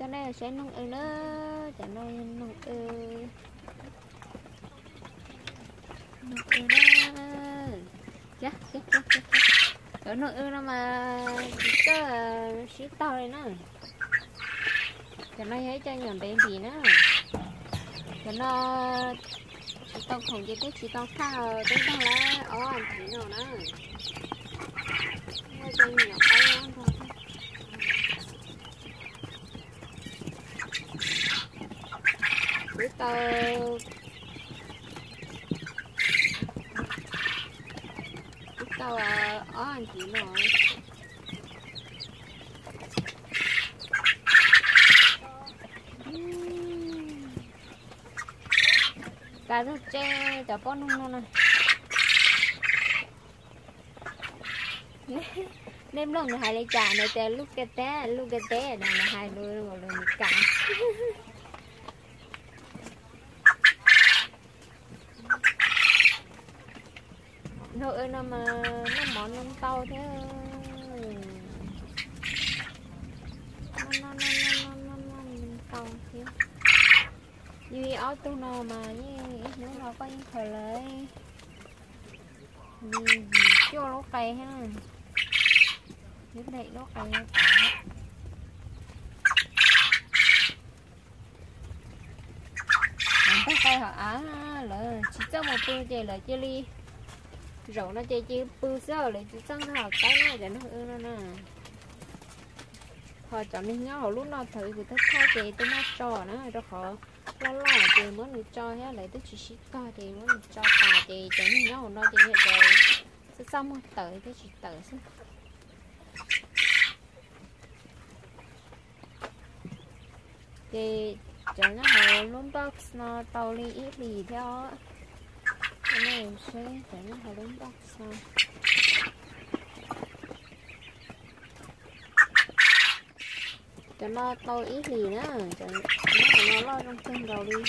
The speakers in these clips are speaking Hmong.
Cov no saib noog w na, cov no yog noog w, noog w na. Cov noog w no mas tsis txawj sib tog li na. Cov no yog ib co nyuam baby na. Cov no tsis tau khoom ces twb tsis tau thaj, twb nrog lawv ob ntxiv no na. Muaj cov nyuam qaib nrog. Twb tau, twb tau ob ntxiv no. Kav tag tse cov poj noog no na. Nej mloog nws hais li cas, nws tias look at that, look at that no, nws hais lus, lus Meskas. Noog w no mas noj mov noj ntau thiab. Noj, noj, noj, noj, noj, noj ntau thiab. Yus ob tug no mas yeej ib hnub no koj yeej khaws lawv li yim cuaj lub qe thiab, ib daim lub qe tas thiab. Lawv npog qe hauv av, lawv tsis txawj mus pw ces lawv cia li, zaum no ces cia li pw xwb, lawv tsis txawj nqis hauv tawb na, cov noog w no na. Ho cov neeg nyob hauv lub no thaum kuv thawj thawj ces twb muab tso na, rau qhov loj loj ces muab nws tso thiab, lawv twb tsis sib tog ces muab nws tso tas ces cov neeg nyob hauv no ces yog cov txaj txaj muag tawm thiab tsis tawm xwb. Ces cov nyob hauv lub box no tau li ib hlis thiab os. Cov nyob hauv lub box no, cov no tau ib hlis na, cov nyob hauv no loj zoo kawg nkaus li.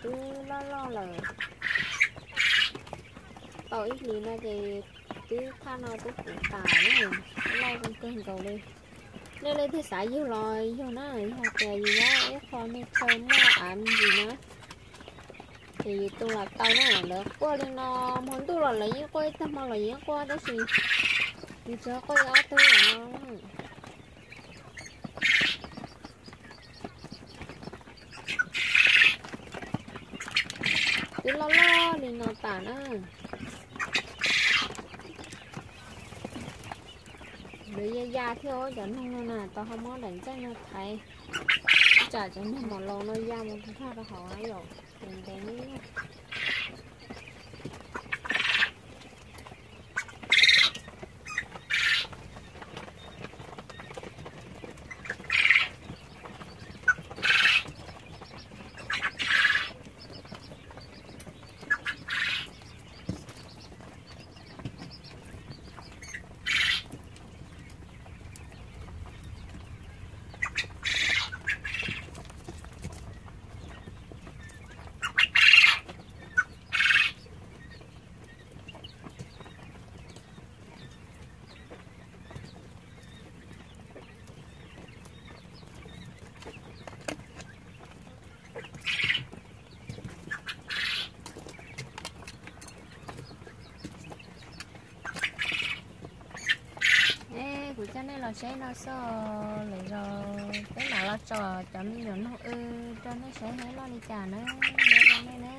Twb loj loj lawm, tau ib hlis no ces twb thaj no twb puv tas na, loj zoo kawg nkaus li. Nej leej twg xav yug los yug na, yog tias yus nyob ib qho me chaw muaj av me ntsis na, ces yus tu los tau na. Lawv quaj li no, hmo ntuj los lawv yeej quaj, ib tag hmo los yeej quaj, tab sis yus tsuas quaj ib ob tug no. Twb loj loj li no tas na. Lawv ya ya thiab os, cov noog no na, tau ho muab daim ntxaij no thaiv, tsam cov niag mos laus no ya mus rau hauv na yom, ces ntev li. Es kuv coj nej los saib no xwb, lwm zaus peb mam los tso cov me nyuam noog w rau nej saib seb loj li cas na, nyob zoo nej na.